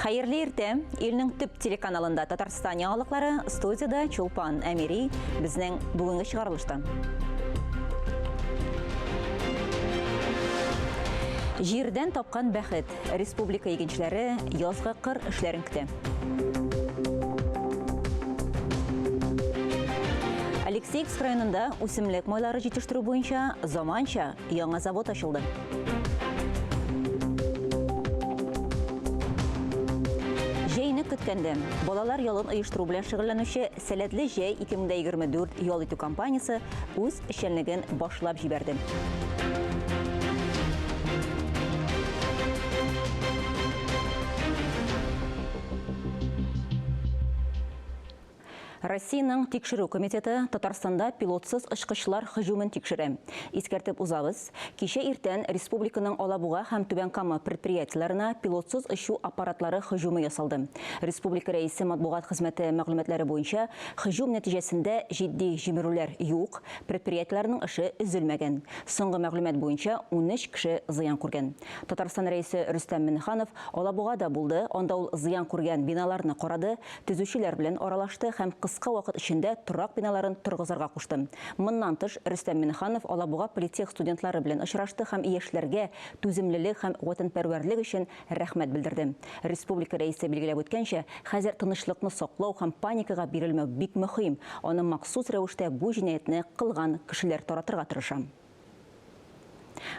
Хәерле иртә! Илнең төп телеканалында Татарстан яңалыклары, студиядә Чулпан Әмири, безнең бүгенге чыгарылышта. Җирдән тапкан бәхет. Республика игенчеләре язгы кыр эшләрен көтә. Алексеевск районында үсемлек майлары җитештерү буенча заманча яңа завод ачылды. Җәйне көткәндә балалар ялын оештыру белән шөгыльләнүче Сәләтле җәй 2024 ял итү компаниясе үз эшчәнлеген башлап җибәрде. Россиянең Тикшерү комитеты Татарстанда пилотсыз очкычлар һөҗүмен тикшерә. Искәртеп узабыз, кичә иртән республиканың Алабуга һәм Түбән Кама предприятиеләренә пилотсыз очу аппаратлары һөҗүме ясалды. Республика Рәисе матбугат хезмәте мәгълүматлары буенча, һөҗүм нәтиҗәсендә җитди җимерүләр юк, предприятиеләрнең эше өзелмәгән. Соңгы мәгълүмат буенча, 13 кеше зыян күргән. Татарстан Рәисе Рөстәм Миңнеханов Алабугада булды, анда ул зыян күргән биналарны карады, төзүчеләр белән аралашты һәм кыска вакыт эчендә торак биналарын торгызырга кушты. Моннан тыш, Рөстәм Миңнеханов Алабуга политех студентлары белән очрашты һәм яшьләргә түземлелек һәм ватанпәрвәрлек өчен рәхмәт белдерде. Республика Рәисе билгеләп үткәнчә, хәзер тынычлыкны саклау һәм паникага бирелмәү бик мөһим, аны махсус рәвештә бу җинаятьне кылган кешеләр таратырга тырыша.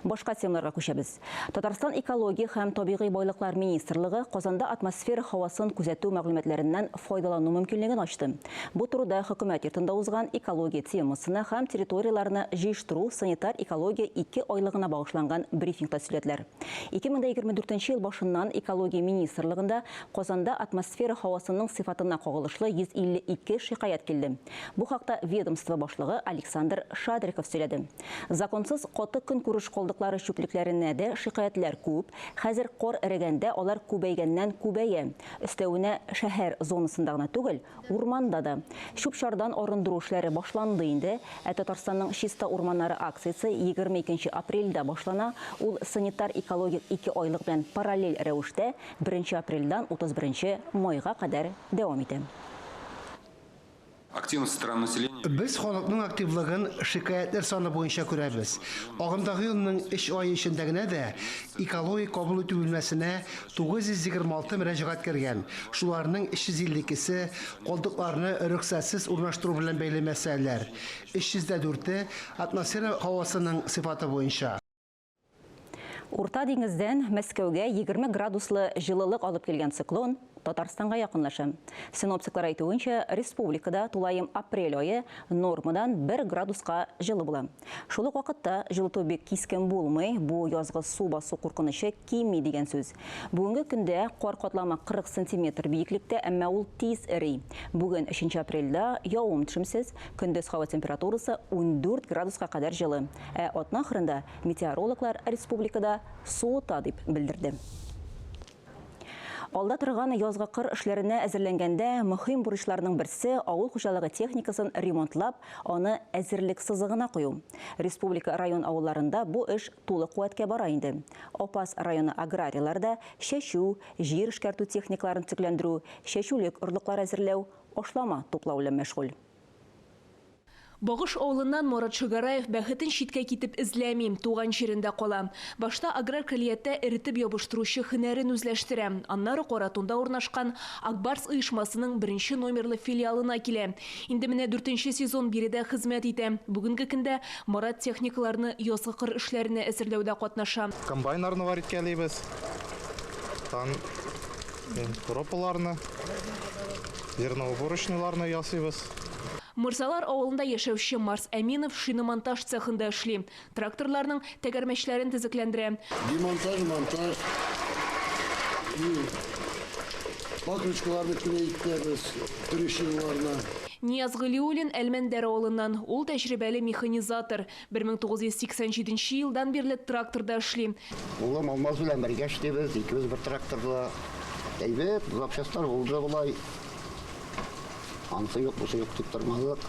Башка темаларга күчәбез. Татарстан Экология һәм табигый байлыклар министрлыгы Казанда атмосфера һавасын күзәтү мәгълүматларыннан файдалану мөмкинлеген ачты. Бу турыда Хөкүмәт йортында узган экология темасына һәм территорияләрне җыештыру санитар-экология икеайлыгына багышланган брифингта сөйләделәр. 2024 ел башыннан Экология министрлыгында Казанда атмосфера һавасының сыйфатына кагылышлы 152 шикаять килде. Бу хакта ведомство башлыгы Александр Шадриков сөйләде. Законсыз каты көнкүреш калдыклары чүплекләренә дә шикаятьләр күп, хәзер кар эрегәндә алар күбәйгәннән күбәя. Өстәвенә, шәһәр зонасында гына түгел, урманда да. Чүп-чардан арындыру эшләре башланды инде, ә Татарстанның Чиста урманнары акциясе 22 нче апрельдә башлана, ул санитар-экологик икеайлык белән параллель рәвештә беренче апрельдән 31 майга кадәр дәвам итә. Активность стран населения. Без халыкның активлыгын шикаятьләр саны буенча күрәбез. Агымдагы елның өч ае эчендә генә дә экологик кабул итү бүлмәсенә 926 мөрәҗәгать кергән, шуларның 352 се, калдыкларны рөхсәтсез урнаштыру белән бәйле мәсьәләләр, 304-е, атмосфера һавасының сыйфаты буенча. Урта диңгездән Мәскәүгә 20 градуслы җылылык алып килгән циклон Татарстанга якынлаша. Синоптиклар әйтүенчә, республикада тулаем апрель ае нормадан 1 градуска җылы була. Шул ук вакытта җылыту бик кискен булмый, бу язгы су басу куркынычы кими дигән сүз. Бүгенге көндә кар катламы 40 сантиметр биеклектә, әмма ул тиз эри. Бүген, өченче апрельдә, явым-төшемсез, көндез һава температурасы 14 градуска кадәр җылы. Ә атна ахырында метеорологлар республикада суыта дип белдерде. Алда торган язгы кыр эшләренә әзерләнгәндә мөһим бурычларның берсе авыл хуҗалыгы техникасын ремонтлап, аны әзерлек сызыгына кую. Республика район авылларында бу эш тулы куәткә бара инде. Апас районы аграрийлары да чәчү, җир эшкәртү техникаларын төзекләндерү, чәчүлек орлыклар әзерләү, ашлама туплау белән мәшгуль. Багыш авылыннан Марат Шагараев бәхетен читкә китеп эзләми, туган җирендә кала. Башта аграр көллияттә эретеп ябыштыручы һөнәрен үзләштерә, аннары Каратунда урнашкан Ак Барс оешмасының беренче номерлы филиалына килә. Инде менә дүртенче сезон биредә хезмәт итә. Бүгенге көндә Марат техникаларны язгы кыр эшләренә әзерләүдә катнаша. Комбайннарны варить-кәлибез, тан ропаларны, зерноуборочныйларны ясыйбыз. Морзалар авылында яшәүче Марс Әминов шиномонтаж цехында эшли. Тракторларның тәгәрмәчләрен төзекләндерә. Демонтаж, монтаж и покрышкаларны клеить итәбез, трещиналарны. Нияз Галиуллин Әлмәндәр авылыннан. Ул тәҗрибәле механизатор. 1987 елдан бирле тракторда эшли. Улым Алмаз белән бергә эшлибез, икебез бер тракторда. Әйбәт, запчастьлар булды болай. Анысы юк, бусы юк дип тормадык.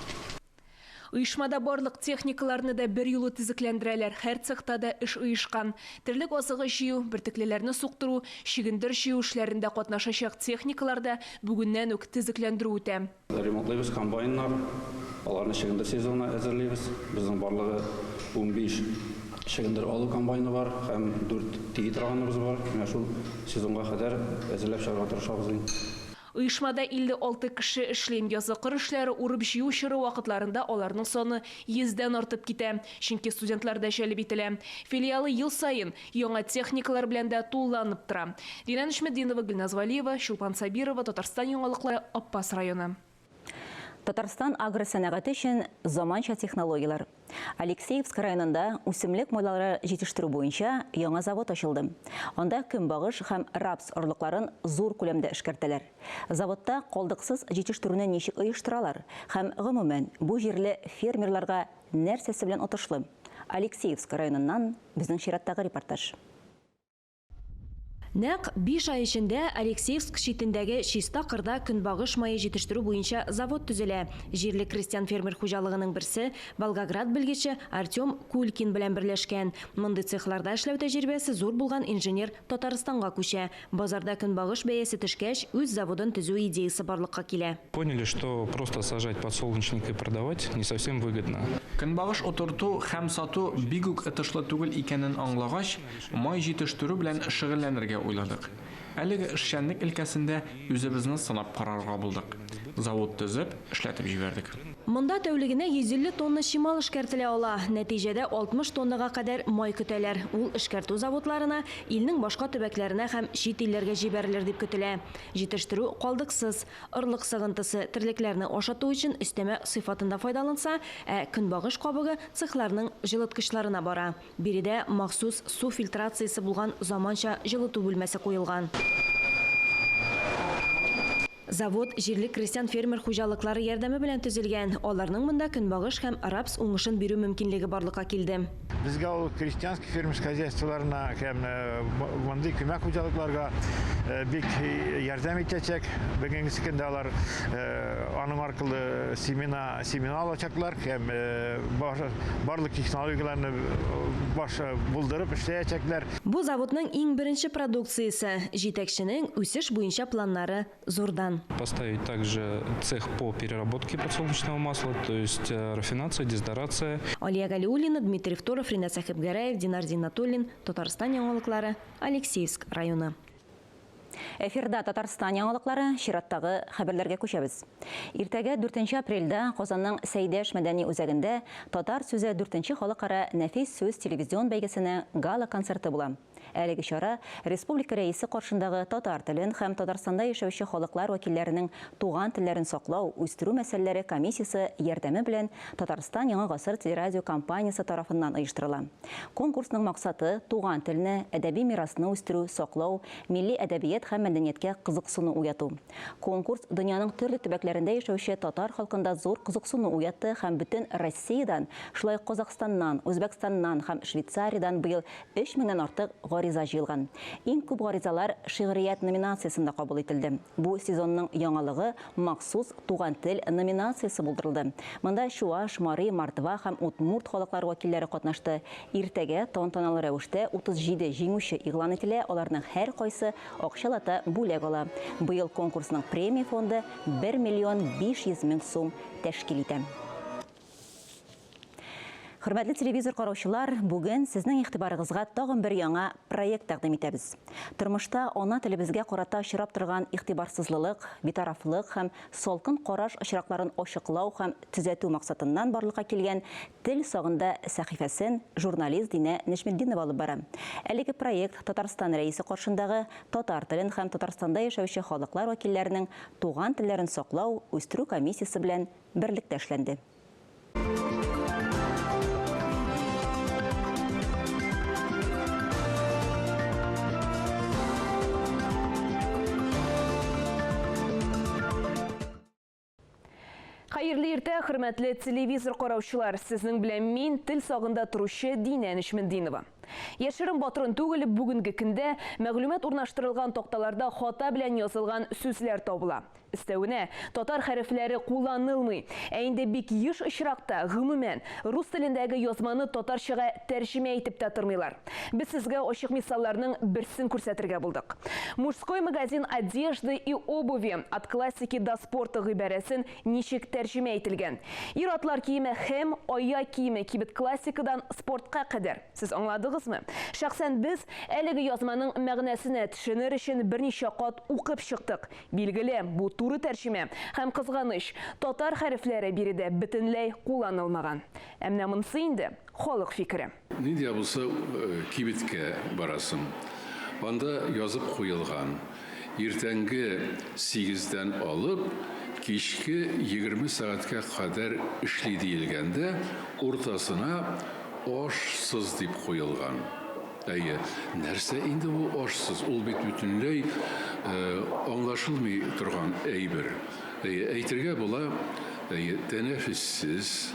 Оешмада барлык техникаларны да берьюлы төзекләндерәләр, һәр цехта да эш оешкан. Терлек азыгы җыю, бөртеклеләрне суктыру, чөгендер җыю эшләрендә катнашачак техникалар да бүгеннән үк төзекләндерү үтә. Ремонтлыйбыз комбайннар, аларны чөгендер сезонына әзерлибез. Безнең барлыгы 15 чөгендер алу комбайны бар һәм 4 тиги торганыбыз бар. Менә шул сезонга кадәр әзерләп чыгарга тырышабыз инде. Оешмада 56 кеше эшли. Язгы кыр эшләре, урып-җыю чоры вакытларында аларның саны йөздән артып китә, чөнки студентлар да җәлеп ителә. Филиалы ел саен яңа техникалар белән дә тулыланып тора. Динә Нөҗметдинова, Гөлназ Вәлиева, Чулпан Сабирова, Татарстан яңалыклары, Апас районы. Татарстан агросәнәгате өчен заманча технологияләр. Алексеевск районында үсемлек майлары җитештерү буенча яңа завод ачылды. Анда көнбагыш һәм рапс орлыкларын зур күләмдә эшкәртәләр. Заводта калдыксыз җитештерүне ничек оештыралар һәм, гомумән, бу җирле фермерларга нәрсәсе белән отышлы? Алексеевск районыннан безнең чираттагы репортаж. Нәкъ биш ай эчендә Алексеевск читендәге чиста кырда көнбагыш мае җитештерү буенча завод төзелә. Җирле крестьян-фермер хуҗалыгының берсе Волгоград белгече Артем Кулькин белән берләшкән. Мондый цехларда эшләү тәҗрибәсе зур булган инженер Татарстанга күчә. Базарда көнбагыш бәясе төшкәч, үз заводын төзү идеясе барлыкка килә. Поняли, что просто сажать подсолнечник и продавать не совсем выгодно. Көнбагыш утырту һәм сату бик үк отышлы түгел икәнен аңлагач, май җитештерү белән шөгыльләнергә уйладык. Әлеге эшчәнлек өлкәсендә үзебезне сынап карарга булдык. Завод төзеп, эшләтеп җибәрдек. Монда тәүлегенә 150 тонна чимал эшкәртелә ала. Нәтиҗәдә 60 тоннага кадәр май көтәләр. Ул эшкәртү заводларына, илнең башка төбәкләренә һәм чит илләргә җибәрелер дип көтелә. Җитештерү калдыксыз. Орлык сыгынтысы терлекләрне ашату өчен өстәмә сыйфатында файдаланса, ә көнбагыш кабыгы цехларның җылыткычларына бара. Биредә махсус су фильтрациясе булган заманча җылыту бүлмәсе куелган. Завод җирле крестьян-фермер хуҗалыклары ярдәме белән төзелгән. Аларның монда көнбагыш һәм рапс уңышын бирү мөмкинлеге барлыкка килде. Безгә ул крестьянский фермерский хозяйстволарына һәм мондый күмәк хуҗалыкларга бик ярдәм итәчәк. Бүгенге көндә алар аның аркылы семена, семена алачаклар һәм барлык технологияләрне баш булдырып эшләячәкләр. Бу заводның иң беренче продукциясе. Җитәкченең үсеш буенча планнары зурдан. Поставить также цех по переработке подсолнечного масла, то есть рафинация, дезодорация. Алия Галиуллина, Дмитрий Второв, Ринат Сәхибгәрәев, Динар Зиннатуллин, Татарстан яңалыклары, Алексеевск районы. Эфирда Татарстан яңалыклары, чираттагы хәбәрләргә күчәбез. Иртәгә 4 апрельдә Казанның Сәйдәш мәдәни үзәгендә Татар сүзе 4 халыкара нәфис сүз телевизион бәйгесенең гала-концерты була. Әлеге чара республика рәисе каршындагы татар телен һәм Татарстанда яшәүче халыклар вәкилләренең туган телләрен саклау, үстерү мәсьәләләре комиссиясе ярдәме белән Татарстан Яңа гасыр телерадиокомпаниясе тарафыннан оештырыла. Конкурсның максаты туган телне, әдәби мирасны үстерү, саклау, милли әдәбият һәм мәдәнияткә кызыксыну уяту. Конкурс дөньяның төрле төбәкләрендә яшәүче татар халкында зур кызыксыну уятты һәм бөтен Россиядән, шулай ук Казахстаннан, Үзбәкстаннан һәм Швейцариядән быел 3 меңнән артык гариза җыелган. Иң күп гаризалар шигърият номинациясендә кабул ителде. Бу сезонның яңалыгы махсус туган тел номинациясе булдырылды. Монда чуаш, мари, мордва һәм удмурт халыклары вәкилләре катнашты. Иртәгә тантаналы рәвештә 37 җиңүче игълан ителә, аларның һәр кайсы акчалата бүләк ала. Быел конкурсның премия фонды 1 миллион 500 мең сум тәшкил итә. Хөрмәтле телевизор караучылар, бүген сезнең игътибарыгызга тагын бер яңа проект тәкъдим итәбез. Тормышта ана телебезгә карата очрап торган игътибарсызлылык, битарафлык һәм салкын караш очракларын ачыклау һәм төзәтү максатыннан барлыкка килгән Тел сагында сәхифәсен журналист Динә Нәҗметдинова алып бара. Әлеге проект Татарстан Рәисе каршындагы татар телен һәм Татарстанда яшәүче халыклар вәкилләренең туган телләрен саклау, үстерү комиссиясе белән берлектә эшләнде. Хәерле иртә, хөрмәтле телевизор караучылар. Сезнең белән мин, тел сагында торучы Динә Нечметдинова. Яшерен батырын түгел, бүгенге көндә мәгълүмат урнаштырылган такталарда хата белән язылган сүзләр табыла. Өстәвенә, татар хәрефләре кулланылмый. Ә инде бик еш очракта, гомумән, рус телендәге язманы татарчага тәрҗемә итеп тә тормыйлар. Без сезгә ачык мисалларның берсен күрсәтергә булдык. Мужской магазин одежды и обуви от классики до спорта гыйбарәсен ничек тәрҗемә ителгән? Ир-атлар киеме һәм аяк киеме кибет классикадан спортка кадәр. Сез аңладыгызмы? Шәхсән без әлеге язманың мәгънәсенә төшенер өчен берничә кат укып чыктык. Билгеле, бу туры тәрҗемә һәм кызганыч, татар хәрефләре биредә бөтенләй кулланылмаган. Ә менә монысы инде халык фикере. Нинди дә булса кибеткә барасың, анда язып куелган, иртәнге сигездән алып кичке 20 сәгатькә кадәр эшли диелгән дә, уртасына ашсыз дип куелган. Әйе, нәрсә инде ул ашсыз? Ул бит бөтенләй аңлашылмый торган әйбер. Әйе, әйтергә була, әйе, тәнәфессез,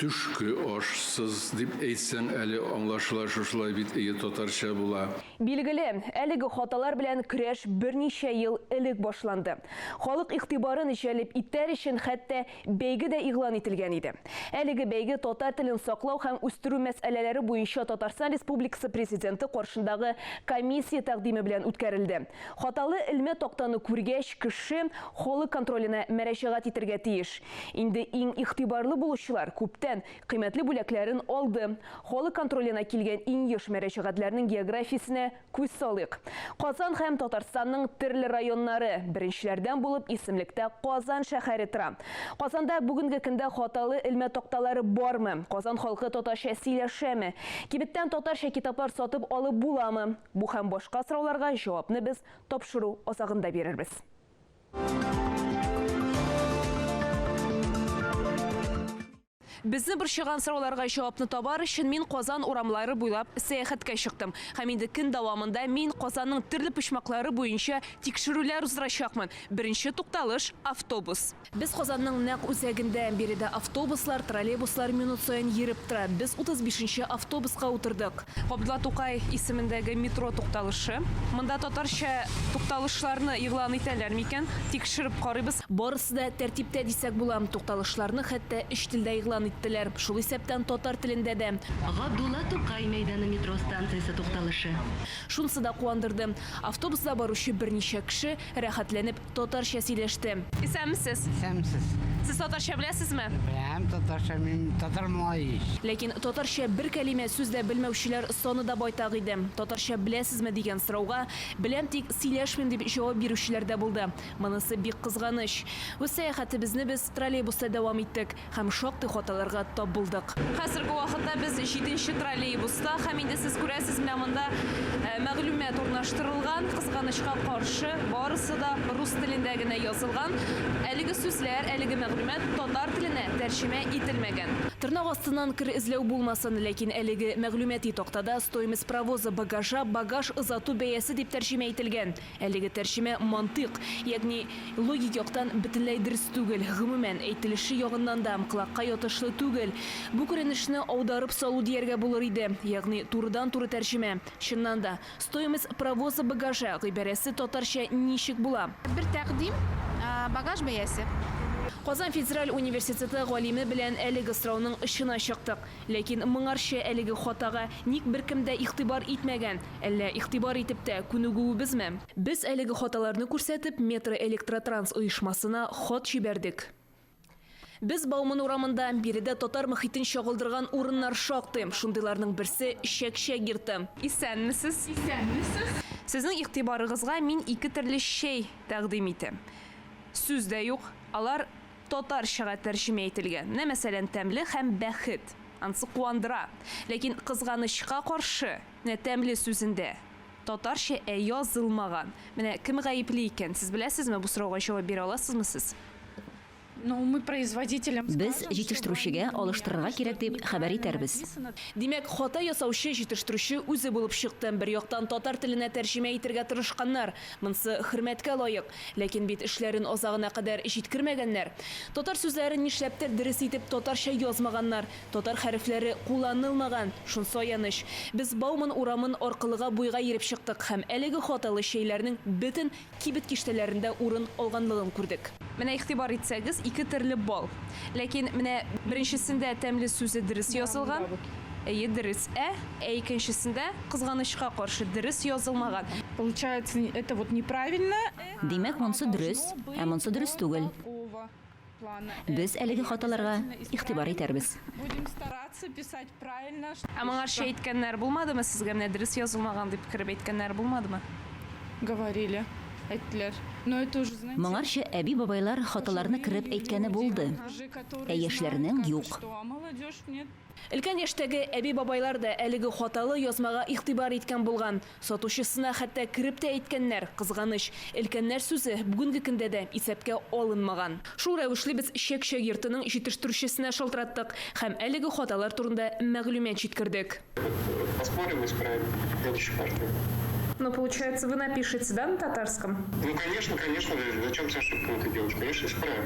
төшке ашсыз дип әйтсәң әле аңлашыла, шушылай бит, әйе, татарча була. Билгеле, әлеге хаталар белән көрәш берничә ел элек башланды. Халык игътибарын җәлеп итәр өчен хәтта Бәйге дә игълан ителгән иде. Әлеге бәйге татар телен саклау һәм үстерү мәсьәләләре буенча Татарстан Республикасы Президенты каршындагы комиссия тәкъдиме белән үткәрелде. Хаталы элмә тактаны күргәч, кеше халык контроленә мәрәҗәгать итергә тиеш. Инде иң игътибарлы булучылар күптән кыйммәтле бүләкләрен алды. Халык контроленә килгән иң еш мәрәҗәгатьләрнең географиясенә Күз салыйк. Казан һәм Татарстанның төрле районнары, беренчеләрдән булып исемлектә Казан шәһәре тора. Казанда бүгенге көндә хаталы элмә такталары бармы? Казан халкы татарча сөйләшәме? Кибеттән татарча китаплар сатып алып буламы? Бу һәм башка сорауларга җавапны без тапшыру азагында бирербез. Безне борчыган сорауларга җавапны табар өчен мин Казан урамлары буйлап сәяхәткә чыктым. Һәм инде көн дәвамында мин Казанның төрле почмаклары буенча тикшерүләр уздырачакмын. Беренче тукталыш, автобус. Без Казанның нәкъ үзәгендә. Биредә автобуслар, троллейбуслар минут саен йөреп тора. Без 35 нче автобуска утырдык. Габдулла Тукай исемендәге метро тукталышы. Монда татарча тукталышларны игълан итәләр микән? Тикшереп карыйбыз. Барысы да тәртиптә дисәк була. Тукталышларны хәтта өч телдә игълан иттеләр. Шул исәптән татар телендә дә. Габдулла Тукай мәйданы метро станциясе тукталышы. Шунысы да куандырды, автобуста баручы берничә кеше рәхәтләнеп татарча сөйләште. Исәнмесез! Исәнмесез! Сез татарча беләсезме? Беләм татарча, мин татар малае ич. Ләкин татарча бер кәлимә сүз дә белмәүчеләр саны да байтак иде. Татарча беләсезме дигән сорауга, беләм, тик сөйләшмим дип җавап бирүчеләр дә булды. Монысы бик кызганыч. Үз сәяхәтебезне без троллейбуста дәвам иттек. Һәм шактый хаталарга тап булдык. Хәзерге вакытта без җиденче троллейбуста һәм инде сез күрәсез, менә монда мәгълүмат урнаштырылган. Кызганычка каршы, барысы да рус телендә генә язылган. Әлеге сүзләр, әлеге мәгълүмат татар теленә тәрҗемә ителмәгән. Тырнак астыннан кер эзләү булмасын, ләкин әлеге мәгълүмати тактада стоимость провоза багажа, багаж озату бәясе дип тәрҗемә ителгән. Әлеге тәрҗемә мантыйк, ягъни логик яктан бөтенләй дөрес түгел, гомумән, әйтелеше ягыннан да колакка ятышлы түгел. Бу күренешне аударып салу дияргә булыр иде, ягъни турыдан-туры тәрҗемә. Чыннан да, стоимость провоза багажа гыйбарәсе татарча ничек була? Бер тәкъдим, багаж бәясе. Казан федераль университеты галиме белән әлеге сорауның очына чыктык. Ләкин моңарчы әлеге хатага ник беркем дә игътибар итмәгән? Әллә игътибар итеп тә күнегүебезме? Без әлеге хаталарны күрсәтеп, Метроэлектротранс оешмасына хат җибәрдек. Без Бауман урамында, биредә татар мохитен чагылдырган урыннар шактый. Шундыйларның берсе, Чәк-чәк йорты. Исәнмесез! Исәнмесез! Сезнең игътибарыгызга мин ике төрле чәй тәкъдим итәм. Сүз дә юк, алар Татарчага тәрҗемә ителгән. Менә, мәсәлән, тәмле һәм бәхет. Ансы куандыра. Ләкин, кызганычка каршы, менә тәмле сүзендә татарча ә язылмаган. Менә кем гаепле икән? Сез беләсезме, бу сорауга җавап бирә аласызмы сез? Без җитештерүчегә алыштырырга кирәк дип хәбәр итәрбез. Димәк, хата ясаучы җитештерүче үзе булып чыкты. Бер яктан татар теленә тәрҗемә итергә тырышканнар. Монсы хөрмәткә лаек. Ләкин бит эшләрен азагына кадәр җиткермәгәннәр. Татар сүзләрен нишләптер дөрес итеп татарча язмаганнар. Татар хәрефләре кулланылмаган. Шунсы аяныч. Без Бауман урамын аркылыга буйга йөреп чыктык һәм әлеге хаталы чәйләрнең бөтен кибет киштәләрендә урын алганлыгын күрдек. Менә игътибар итсәгез, ике төрле бал. Ләкин менә беренчесендә тәмле сүзе дөрес язылган. Әйе, дөрес. Ә, ә икенчесендә, кызганычка каршы, дөрес язылмаган. Получается, это вот неправильно. Димәк, монсы дөрес, ә монсы дөрес түгел. Без әлеге хаталарга игътибар итәрбез. Будем стараться писать правильно. Ә моңарчы әйткәннәр булмадымы сезгә? Менә дөрес язылмаган дип кереп әйткәннәр булмадымы? Говорили, әйттеләр. Но это уже, знаете, Моңарчы әби-бабайлар хаталарны кереп әйткәне булды. Ә яшьләрнең юк. что, а молодежь нет. Өлкән яшьтәге әби-бабайлар да әлеге хаталы язмага игътибар иткән булган. Сатучысына хәтта кереп тә әйткәннәр. Кызганыч, өлкәннәр сүзе бүгенге көндә дә исәпкә алынмаган. Шул рәвешле без Чәк-чәк йортының җитештерүчесенә шалтыраттык һәм әлеге хаталар турында мәгълүмат җиткердек. Поспорим, исправим следующую партию. Но получается, вы напишете, да, на татарском? Ну, конечно, конечно, зачем с ошибками это делать? Конечно, исправим.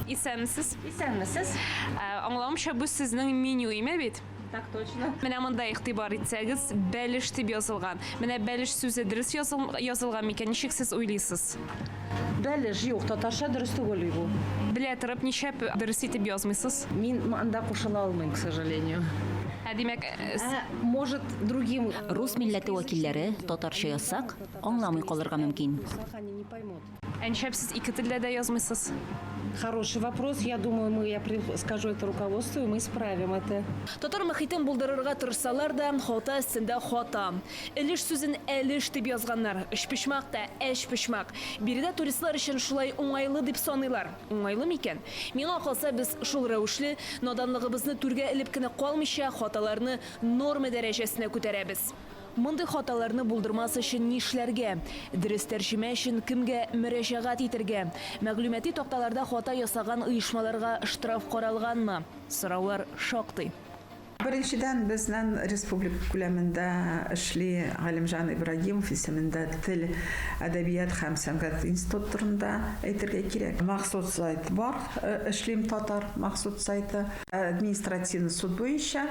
Исәнмесез. Исәнмесез. Аңлавымча, бу сезнең меню име бит? Так точно. Менә монда игътибар итсәгез, бәлеш дип язылган. Менә бәлеш сүзе дөрес язылган микән? Ничек сез уйлыйсыз? Бәлеш, юк, татарча дөрес түгел бу. Белә торып, нишләп дөрес итеп язмыйсыз? Мин анда кушыла алмыйм, к сожалению. Ә димәк, Ә, может, другим Рус милләте вәкилләре татарча язсак, аңламый калырга мөмкин. Они не поймут. Ә нишләп сез ике телдә дә язмыйсыз? Хороший вопрос. Я думаю, мы, я скажу это руководству, и мы исправим это. Татар мохитен булдырырга тырышсалар да, хата өстендә хата. Өлеш сүзен әлеш дип язганнар. Өчпочмак та әчпочмак. Биредә туристлар өчен шулай уңайлы дип саныйлар. Уңайлы микән? Миңа калса, без шул рәвешле наданлыгыбызны түргә элеп кенә калмыйча, хаталарны норма дәрәҗәсенә күтәрәбез. Мондый хаталарны булдырмас өчен нишләргә? Дөрес тәрҗемә өчен кемгә мөрәҗәгать итәргә? Мәгълүмати такталарда хата ясаган оешмаларга штраф каралганмы? Сораулар шактый. Беренчедән, безнең республика күләмендә эшли Галимҗан Ибрагимов исемендә тел, әдәбият һәм сәнгать институты турында әйтергә кирәк. Махсус сайт бар, Эшлим татар махсус сайты. Административный суд буенча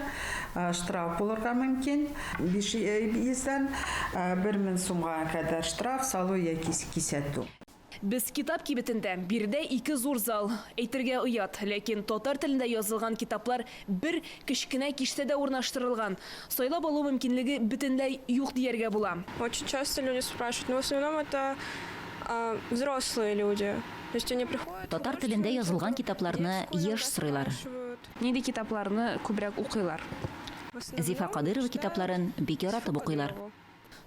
штраф булырга мөмкин. 500 дән 1000 сумга кадәр штраф салу яки кисәтү. Без китап кибетендә. Биредә ике зур зал. Әйтергә оят, ләкин татар телендә язылган китаплар бер кечкенә киштәдә урнаштырылган. Сайлап алу мөмкинлеге бөтенләй юк дияргә була. Очень часто люди спрашивают, но в основном это взрослые люди. То есть они приходят. Татар телендә язылган китапларны еш сорыйлар. Нинди китапларны күбрәк укыйлар? Зифа Кадырова китапларын бик яратып укыйлар.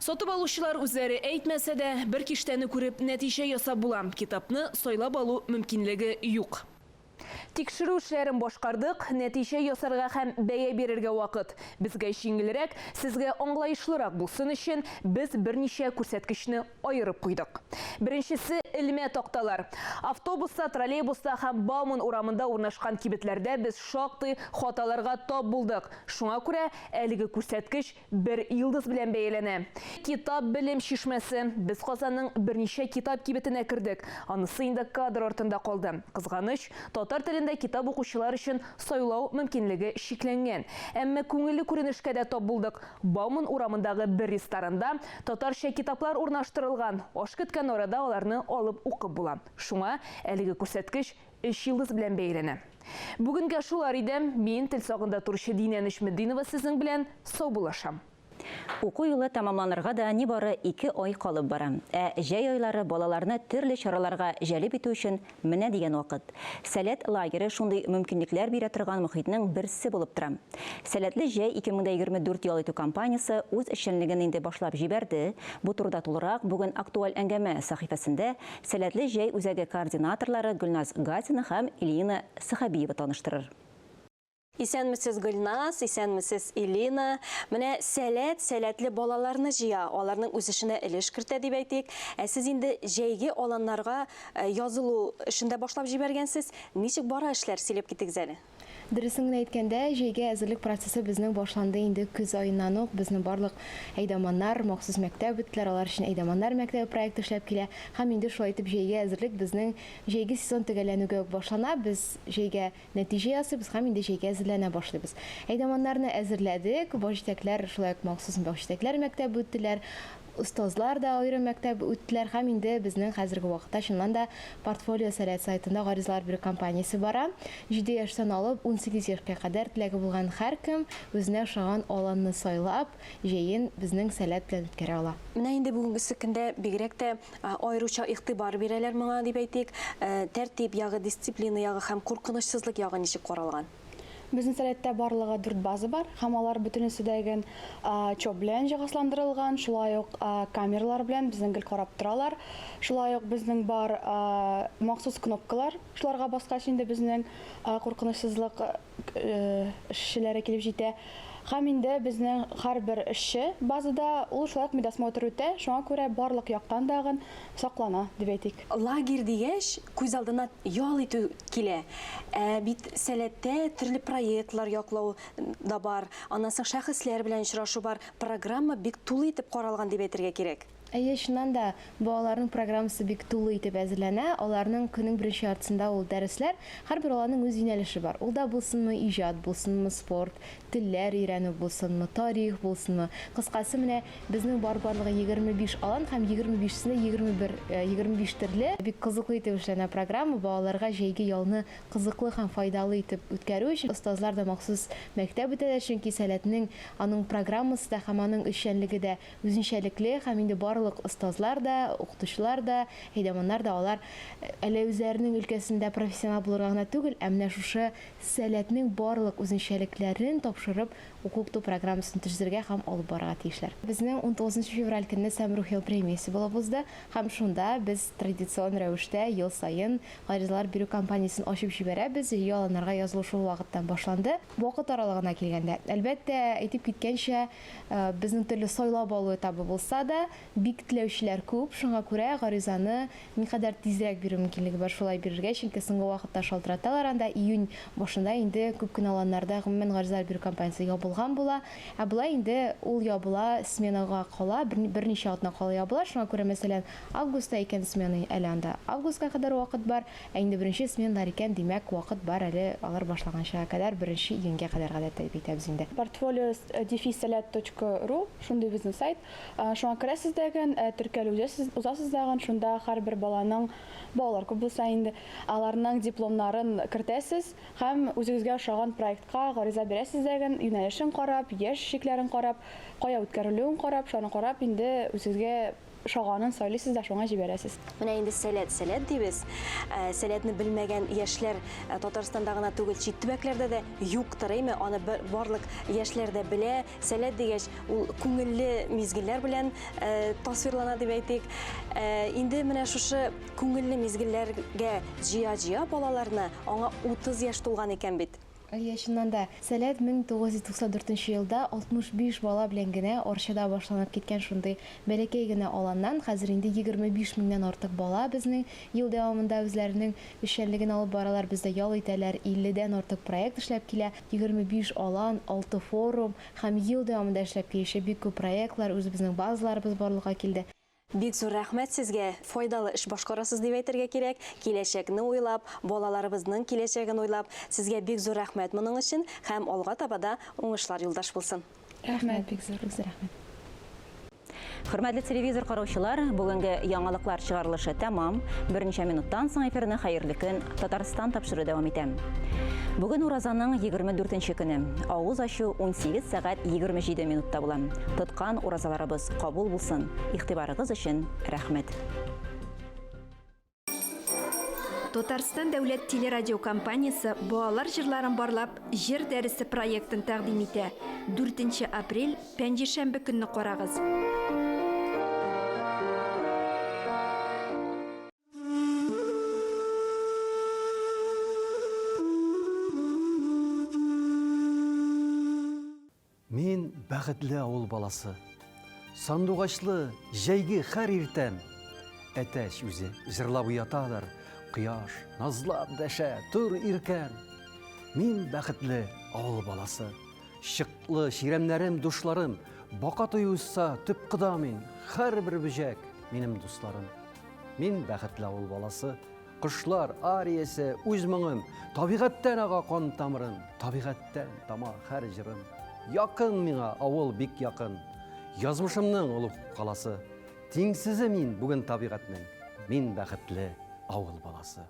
Сатып алучылар үзләре әйтмәсә дә, бер киштәне күреп нәтиҗә ясап була. Китапны сайлап алу мөмкинлеге юк. Тикшерү эшләрен башкардык, нәтиҗә ясарга һәм бәя бирергә вакыт. Безгә җиңелрәк, сезгә аңлаешлырак булсын өчен без берничә күрсәткечне аерып куйдык. Беренчесе элмә такталар. Автобуста, троллейбуста һәм Бауман урамында урнашкан кибетләрдә без шактый хаталарга тап булдык. Шуңа күрә әлеге күрсәткеч бер йолдыз белән бәяләнә. Китап белем чишмәсе. Без Казанның берничә китап кибетенә кердек. Анысы инде кадр артында калды. Кызганыч, татар телендә китап укучылар өчен сайлау мөмкинлеге чикләнгән. Әмма күңелле күренешкә дә тап булдык. Бауман урамындагы бер ресторанда татарча китаплар урнаштырылган. Аш көткән арада аларны алып укып була. Шуңа әлеге күрсәткеч 3 йолдыз белән бәяләнә. Бүгенгә шулар иде. Мин тел сагында торучы Динә Нечметдинова сезнең белән саубуллашам. Уку елы тәмамланырга да нибары 2 ай калып бара. Ә җәй айлары балаларны төрле чараларга җәлеп итү өчен менә дигән вакыт. Сәләт лагере шундый мөмкинлекләр бирә торган мохитнең берсе булып тора. Сәләтле җәй 2024 ял итү кампаниясе үз эшчәнлеген инде башлап җибәрде. Бу турыда тулырак бүген актуаль әңгәмә сәхифәсендә Сәләтле җәй үзәге координаторлары Гөлназ Гатина һәм Ильина Сәхәбиева таныштырыр. Исәнмесез, Гөлназ, исәнмесез, Илина. Менә Сәләт сәләтле балаларны җыя, аларның үсешенә өлеш кертә дип әйтик. Ә сез инде җәйге аланнарга язылу эшен дә башлап җибәргәнсез. Ничек бара эшләр, сөйләп китегез әле. Дөресен генә әйткәндә, җәйге әзерлек процессы безнең башланды инде көз аеннан ук. Безнең барлык әйдаманнар махсус мәктәп үттеләр, алар өчен Әйдаманнар мәктәбе проекты эшләп килә. Һәм инде шулай итеп җәйге әзерлек безнең җәйге сезон төгәлләнүгә үк башлана. Без җәйгә нәтиҗә ясыйбыз һәм инде җәйгә әзерләнә башлыйбыз. Әйдаманнарны әзерләдек, баш җитәкләр шулай ук махсус баш җитәкләр мәктәбе үттеләр. Остазлар да аерым мәктәп үттеләр һәм инде безнең хәзерге вакытта чыннан да Портфолио Сәләт сайтында гаризалар бирү кампаниясе бара. Җиде яшьтән алып 18 яшькә кадәр теләге булган һәркем үзенә ошаган аланны сайлап, җәен безнең Сәләт белән үткәрә ала. Менә инде бүгенгесе көндә бигрәк тә аеруча игътибар бирәләр моңа дип әйтик. Тәртип ягы, дисциплина ягы һәм куркынычсызлык ягы ничек каралган? Безнең Сәләттә барлыгы дүрт база бар һәм алар бөтенесе дә ген ЧОП белән җиһазландырылган, шулай ук камералар белән безнең гел карап торалар. Шулай ук безнең бар махсус кнопкалар, шуларга баскач инде безнең куркынычсызлык эшчеләре килеп җитә. Һәм инде безнең һәрбер эшче базада ул шулай ук медосмотр үтә, шуңа күрә барлык яктан дагын саклана, дип әйтик. Лагерь дигәч, күз алдына ял итү килә. Ә бит Сәләттә төрле проектлар яклау да бар, аннан соң шәхесләр белән очрашу бар. Программа бик тулы итеп каралган дип әйтергә кирәк. Әйе, чыннан да, балаларның программасы бик тулы итеп әзерләнә. Аларның көннең беренче яртысында ул дәресләр. Һәрбер баланың үз юнәлеше бар. Ул да булсынмы иҗат, булсынмы спорт, телләр өйрәнү булсынмы, тарих булсынмы. Кыскасы, менә безнең бар барлыгы 25 алан һәм 25-сендә 21, 25 төрле. Бик кызыклы итеп эшләнә программа. Балаларга җәйге ялны кызыклы һәм файдалы итеп үткәрү өчен остазлар да махсус мәктәп үтәләр, чөнки Сәләтнең аның программасы да һәм аның эшчәнлеге дә Үзенчәлекле һәм инде барлык остазлар да, укытучылар да, әйдаманнар да алар әле үзләренең өлкәсендә профессионал булырга гына түгел, ә менә шушы сәләтнең барлык үзенчәлекләрен тапшырып уку-укыту программасын төзергә һәм алып барырга тиешләр. Безнең унтугызынчы февраль көнне Сәмрух ел премиясе булып узды һәм шунда без традицион рәвештә ел саен гаризалар бирү кампаниясен ачып җибәрәбез, җәйге аланнарга язылу шул вакыттан башланды. Вакыт аралыгына килгәндә, әлбәттә, әйтеп киткәнчә, Безнең төрле сайлап алу этабы булса да, бик теләүчеләр күп, шуңа күрә гаризаны никадәр тизрәк бирү мөмкинлеге бар, шулай бирергә, чөнки соңгы вакытта шалтыраталар анда, июнь башында инде күп кенә аланнарда гомумән гаризалар бирү кампаниясе ябылган була. Ә болай инде ул ябыла, сменага кала, берничә атна кала ябыла, шуңа күрә, мәсәлән, августта икән смена, әле анда августка кадәр вакыт бар, Ә инде беренче сменалар икән, димәк, вакыт бар әле алар башлаганчага кадәр, беренче июньгә кадәр гадәттә дип әйтәбез инде. Портфолио дефис сәләт точка ру, шундый безнең сайт. Шуңа керәсез дәген, теркәлү узасыз дагын, шунда һәрбер баланың, балалар күп булса инде, аларның дипломнарын кертәсез һәм үзегезгә ошаган проектка гариза бирәсез дәген, юнәлешен карап, яшь чикләрен карап, кая үткәрелүен карап, шуны карап инде үзегезгә Ошаганын сайлыйсыз да шуңа җибәрәсез. Менә инде сәләт, сәләт дибез. Ә, сәләтне белмәгән яшьләр э, Татарстанда гына түгел, чит төбәкләрдә дә юктыр, әйме? Аны барлык яшьләр дә белә. Сәләт дигәч, ул күңелле мизгелләр белән э, тасвирлана дип әйтик. Э, инде менә шушы күңелле мизгелләргә җыя-җыя балаларны, аңа 30 яшь тулган икән бит. Әйе, чыннан да, Сәләт 1994 нче елда 65 бала белән генә Арчада башланып киткән шундый бәләкәй генә аланнан хәзер инде 25 меңнән артык бала безнең ел дәвамында үзләренең эшчәнлеген алып баралар, бездә ял итәләр, 50 дән артык проект эшләп килә, 25 алан, алты форум һәм ел дәвамында эшләп килүче бик күп проектлар, үзебезнең базаларыбыз барлыкка килде. Бик зур рәхмәт сезгә, файдалы эш башкарасыз дип әйтергә кирәк, киләчәкне уйлап, балаларыбызның киләчәген уйлап, сезгә бик зур рәхмәт моның өчен һәм алга таба да уңышлар юлдаш булсын. Рәхмәт, бик зур, бик зур рәхмәт. Хөрмәтле телевизор караучылар, бүгенге яңалыклар чыгарылышы тәмам. Берничә минуттан соң эфирны Хәерле көн, Татарстан тапшыру дәвам итә. Бүген уразаның 24 нче көне. Авыз ачу 18 сәгать 27 минутта була. Тоткан уразаларыбыз кабул булсын. Игътибарыгыз өчен рәхмәт. Татарстан дәүләт телерадиокомпаниясе балалар җырларын барлап, Җыр дәресе проектын тәкъдим итә. 4 апрель, пәнҗешәмбе көнне карагыз. бәхетле авыл баласы. Сандугачлы җәйге хәр иртәм. Әтәч үзе җырлап уятадыр, Кояш назлап дәшә, тор иркәм. Мин бәхетле авыл баласы. Чыклы чирәмнәрем, душларым, Бака туе узса, төп кода мин, Һәрбер бөҗәк, минем дусларым. Мин бәхетле авыл баласы. Кошлар ариясе, үз моңым, Табигатьтән ага кан тамырым, Табигатьтән тама һәр җырым. Якын миңа авыл бик якын, Язмышымның олуг каласы. Тиңсезе мин бүген табигатьнең, Мин бәхетле авыл баласы.